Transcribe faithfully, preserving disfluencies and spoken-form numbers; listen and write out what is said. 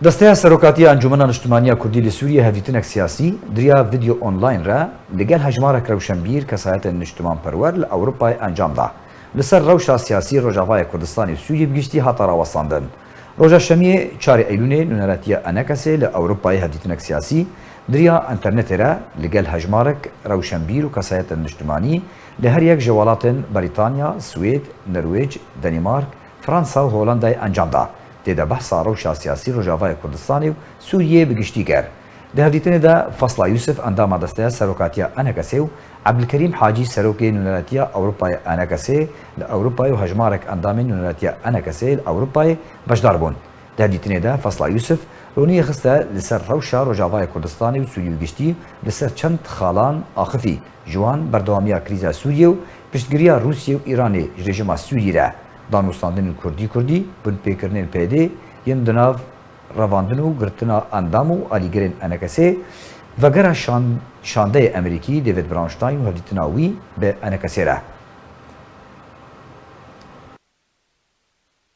Desteya Serokatiya Encûmena Niştimaniya Kurdî li Sûriyê hevdîtinek siyasî di riya vîdeo online re li gel hejmarek rewşenbîr, kesayetên niştimanperwer li Ewropayê encam da. Li ser rewşa siyasî Rojavayê Kurdistanê û Sûriyê bi giştî hate rawestandin. Roja Şemiyê çarê Eylûnê nûneratiya ENKSê li Ewropayê hevdîtinek siyasî di riya înternetê re li gel hejmarek rewşenbîr û kesayetên niştimanî li her yek ji welatên Brîtanya, Swêd, Norwêc, Danîmark, Fransa û Holandayê encam da. Tê de behsa rewşa siyasî Rojavayê Kurdistanê û Sûriyê bi giştî kir. Di hevdîtinê de Fasla Yûsif, endama Desteya Serokatiya ENKSê û Ebdilkerîm Hacî, serokê nûneratiya Ewropayê ENKSê li Ewropayê û hejmarek endamên nûneratiya ENKSê li Ewropayê beşdar bûn. Di hevdîtinê de Fasla Yûsif ronî xiste li ser rewşa Rojavayê Kurdistanê û Sûriyê bi giştî, li ser çend xalan axifî, ji wan berdewamiya krîza Sûriyê û piştgiriya Rûsiyê û Îranê ji rejîma Sûrî re, danûstandinên Kurdî Kurdî, binpêkirinên PYDê yên di nav revandin û girtina endam û alîgirên ENKSê, vegera şan-, şandeyê Amerîkî David Brownstein û hevdîtina wî bi ENKSê re.